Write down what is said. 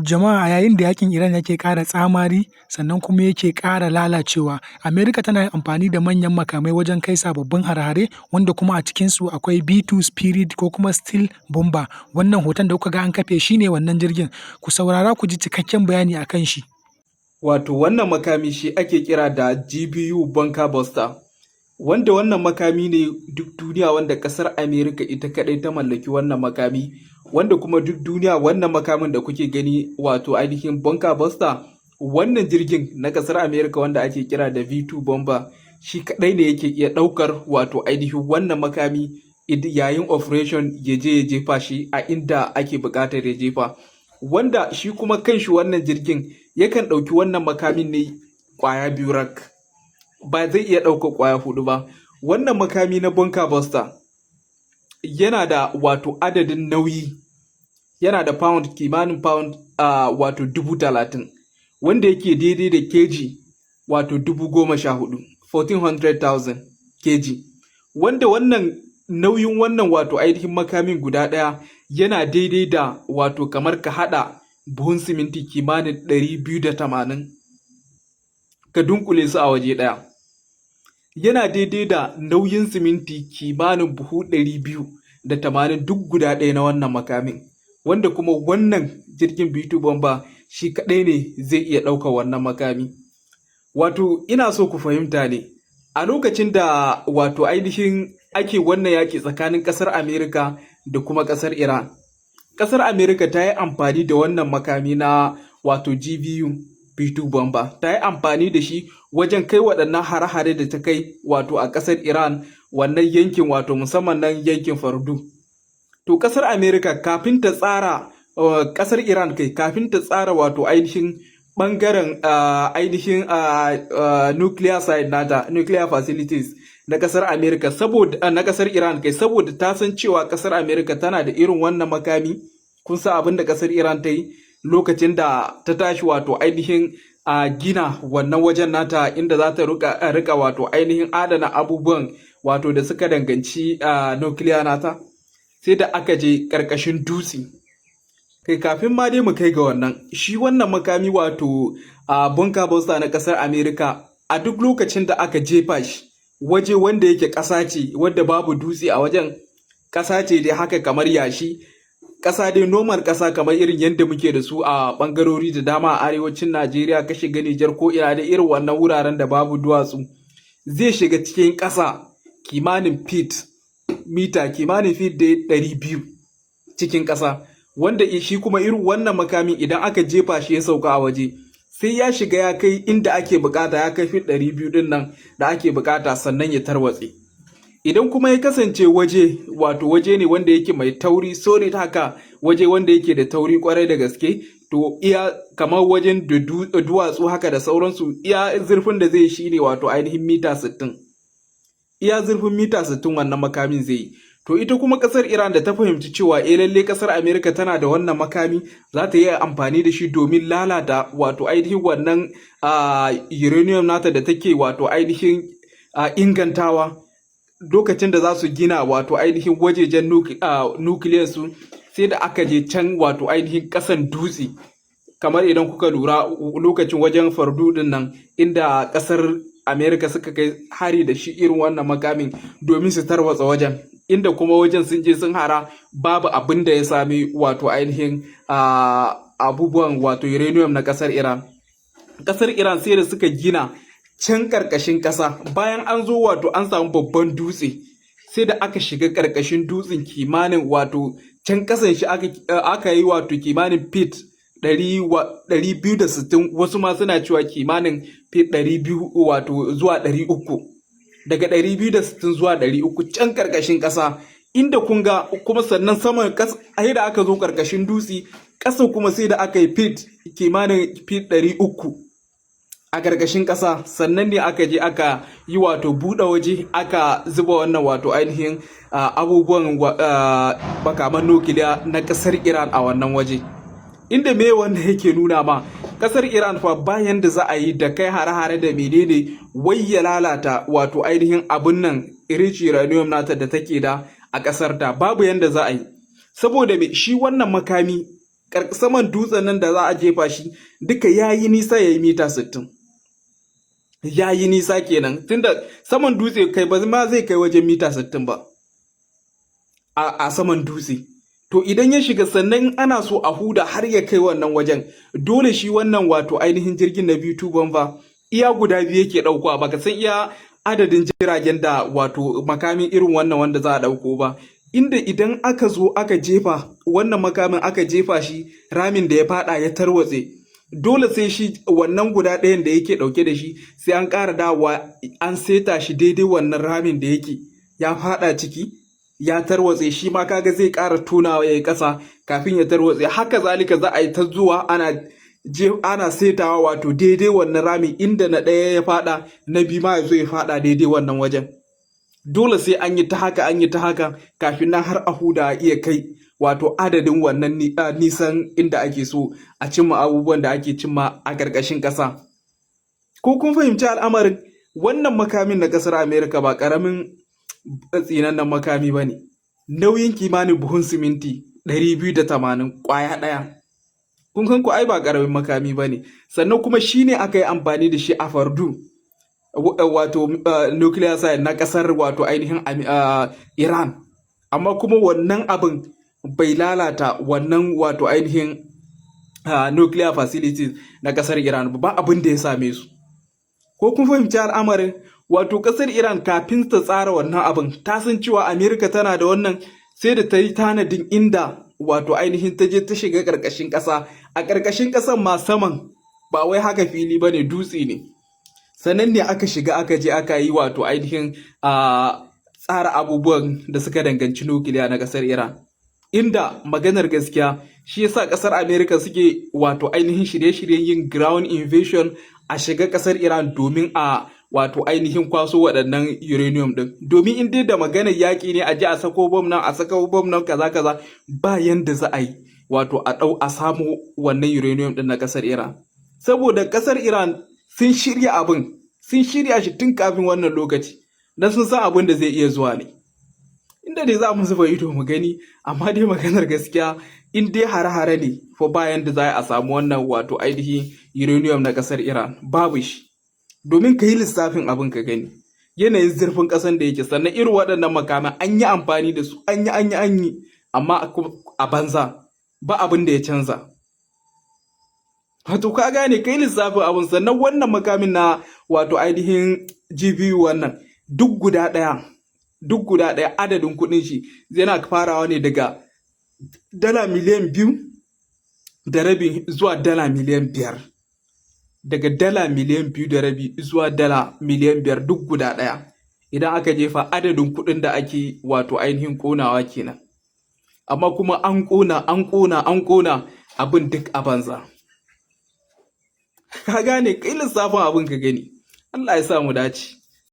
Jama'a, a yayin da yakin Iran yake ƙara tsamari sannan kuma yake ƙara lalacewa, Amerika tana amfani da manyan makamai wajen kai sababbin hare-hare, wanda kuma a cikinsu akwai B2 Spirit ko kuma Stealth Bomber. Wannan hoton da kuka ga an kafe shi ne wannan jirgin. Ku saurara ku ji cikakken bayani a kan shi. Wato wannan makami shi ake kira da GBU Bunker Buster, wanda wannan makami ne duk duniya wanda ƙasar Amerika ita kaɗai ta mallaki wannan makami, wanda kuma duk duniya wannan makamin da kuke gani, wato ainihin Bunker Buster, wannan jirgin na ƙasar Amerika wanda ake kira da V2 Bomber, shi kaɗai ne yake iya ɗaukar wato ainihin wannan makami yayin operation ya je ya jefa shi a inda ake buƙatar ya jefa. Wanda shi kuma kanshi wannan jirgin yakan ɗauki wannan makamin ne ƙwaya biyu rak, ba zai iya ɗaukar ƙwaya huɗu ba. Wannan makami na Bunker Buster yana da wato adadin nauyi, yana da pound, kimanin pound wato 30,000, wanda yake daidai da kg wato 14,000, 1400,000 kg, wanda wannan nauyin wannan wato ainihin makamin guda ɗaya yana daidai da wato kamar ka haɗa buhun siminti kimanin 280 ka dunkule su a waje ɗaya. Yana daidai da nauyin siminti kimanin buhu 280 duk guda ɗaya na wannan makamin, wanda kuma wannan jirgin B2 Bomber shi kaɗai ne zai iya ɗaukar wannan makami. Wato ina so ku fahimta ne, a lokacin da wato ainihin ake wannan yaƙi tsakanin ƙasar Amerika da kuma ƙasar Iran, ƙasar Amerika ta yi amfani da wannan makami na wato GBU B2 Bomber, ta yi amfani da shi wajen kai waɗannan hare-hare da ta kai wato a ƙasar Iran, wannan yankin, wato musamman nan yankin Fardu. To ƙasar Amerika kafin ta tsara ƙasar Iran kai, kafin ta tsara wato ainihin ɓangaren ainihin nuclear site nata, nuclear facilities na ƙasar Amerika, saboda na ƙasar Iran kai, saboda ta san cewa ƙasar Amerika tana da irin wannan makami. Kun san abin da ƙasar Iran ta yi lokacin da ta tashi wato ainihin a gina wannan wajen nata inda za ta rika wato ainihin adana abubuwan wato da suka danganci nuclear nata, sai da aka je ƙarƙashin dutse. Kai, kafin ma dai mu kai ga wannan, shi wannan makami wato a Bunker Buster na ƙasar Amerika, a duk lokacin da aka jefa shi waje wanda yake ƙasa ce wadda babu dutse a wajen, ƙasa ce dai haka kamar yashi, ƙasa dai normal ƙasa, kamar irin yadda muke da su a ɓangarori da dama a arewacin Najeriya, ka shiga Nijar ko ina da irin wannan wuraren da babu duwatsu, zai shiga cikin ƙasa kimanin feet, mita, kimanin feet da 200 cikin ƙasa, wanda shi kuma irin wannan makamin idan aka jefa shi ya sauka a waje, sai ya shiga ya kai inda ake bukata, ya kai feet 200 din nan da ake bukata, sannan ya tarwatse. Idan kuma ya kasance waje wato waje ne wanda yake mai tauri, solid haka, waje wanda yake da tauri kwarai da gaske, to iya kamar wajen da duwatsu haka da sauransu, iya zurfin da zai shi ne wato ainihin mita 60. Iya zurfin mita 60 wannan makamin zai yi. To ita kuma kasar Iran da ta fahimci cewa eh lalle kasar Amerika tana da wannan makami, za ta yi amfani da shi domin lalata wato ainihin wannan uranium nata da take wato ainihin ingantawa, lokacin da za su gina wato ainihin wajejen nukiliyar su, sai da aka je can wato ainihin kasan dutse. Kamar idan kuka lura lokacin wajen Fardu din nan inda kasar Amerika suka kai hari da shi irin wannan makamin domin su tarwatsa wajen, inda kuma wajen sun je sun hara babu abin da ya sami wato ainihin abubuwan wato uranium na kasar Iran. Kasar Iran sai da suka gina can karkashin kasa, bayan an zo wato an samu babban dutse, sai da aka shiga karkashin dutsen kimanin wato can kasan shi aka yi wato kimanin feet 260, wasu ma suna cewa kimanin feet 200 wato zuwa 300, daga 260 zuwa 300 can karkashin ƙasa, inda kun ga kuma sannan saman ƙasa da aka zo karkashin dutse, ƙasa kuma sai da aka yi feet, kimanin feet 300 a karkashin ƙasa, sannan ne aka je aka yi wato buɗe waje aka zuba wannan wato ainihin abubuwan makaman nukiliya na ƙasar Iran a wannan waje. Inda me wanda yake nuna ma, kasar Iran fa bayan da za a yi da kai hare-hare da menene wai ya lalata wato ainihin abun nan rich uranium nata da take da a kasar ta, babu yanda za a yi. Saboda me? Shi wannan makami Saman dutsen nan da za a jefa shi duka ya yi nisa, ya yi mita 60, ya yi nisa kenan, tunda saman dutse kai ba ma zai kai wajen mita 60 ba a saman dutse. To idan ya shiga, sannan ana so a huda har ya kai wannan wajen, dole shi wannan wato ainihin jirgin na B2 bomber iya guda biyu yake ɗaukowa. Baka san iya adadin jiragen da wato makamin irin wannan wanda za a ɗauko ba, inda idan aka zo aka jefa wannan makamin, aka jefa shi ramin da ya fada ya tarwatse, dole sai shi wannan guda ɗayan da yake ɗauke da shi sai an ƙara dawowa an seta shi daidai wannan ramin da yake ya fada ciki ya tarwatse. Shi ma kaga zai ƙara tonawa ya yi ƙasa kafin ya tarwatse. Haka zalika za a yi ta zuwa ana je ana setawa, wato daidai wannan rami inda na ɗaya ya fada, na biyu ma ya zo ya fada daidai wannan wajen. Dole sai an yi ta haka, an yi ta haka, kafin nan har a huda a iya kai wato adadin wannan nisan inda ake so a cimma abubuwan da ake cimma a ƙarƙashin ƙasa. Ko kun fahimci al'amarin? Wannan makamin na ƙasar Amerika ba ƙaramin tsinannen makami ba ne. Nauyin kimanin buhun siminti 280 ƙwaya ɗaya. Kun san ku ai ba ƙaramin makami ba ne. Sannan kuma shi ne aka yi amfani da shi a Fordo, wato nuclear site na ƙasar wato ainihin Iran. Amma kuma wannan abin bai lalata wannan wato ainihin nuclear facilities na ƙasar Iran ba, abin da ya same su. Ko kun fahimci al'amarin? Wato ƙasar Iran kafin ta tsara wannan abin ta san cewa Amerika tana da wannan, sai da ta yi tanadin inda wato ainihin ta je ta shiga ƙarƙashin ƙasa. A ƙarƙashin ƙasan ma saman ba wai haka fili ba ne, dutse ne. Sannan ne aka shiga aka je aka yi wato ainihin tsara abubuwan da suka danganci nukiliya na ƙasar Iran. Inda maganar gaskiya, shi yasa ƙasar America suke wato ainihin shirye-shiryen yin ground invasion, a shiga ƙasar Iran domin a wato ainihin kwaso waɗannan uranium ɗin. Domin in dai da maganar yaƙi ne, a je a sako bom nan, a sako bom nan, kaza kaza, ba yanda za a yi wato a ɗau a samu wannan uranium ɗin na ƙasar Iran. Saboda ƙasar Iran sun shirya abin, sun shirya shi tun kafin wannan lokaci, dan sun san abin da zai iya zuwa ne. Inda dai za mu zuba ido mu gani, amma dai maganar gaskiya, in dai hare-hare ne fa, bayan da za a samu wannan wato ainihin uranium na ƙasar Iran, babu shi. Domin ka yi lissafin abin ka gani yanayin zurfin ƙasan da yake, sannan irin waɗannan makaman an yi amfani da su, an yi, an yi, an yi, amma a banza, ba abin da ya canza. Wato ka gane, kai lissafin abin. Sannan wannan makamin na wato ainihin GBU wannan, duk guda ɗaya adadin kuɗin shi yana farawa ne daga dala miliyan 2.5 zuwa dala miliyan 5. Daga dala miliyan 2.5 zuwa dala miliyan 5 duk guda ɗaya. Idan aka jefa, adadin kuɗin da ake wato ainihin ƙonawa kenan. Amma kuma an ƙona, an ƙona, an ƙona, abin duk a banza. Ka gane, kai lissafin abin ka gani. Allah ya sa mu dace.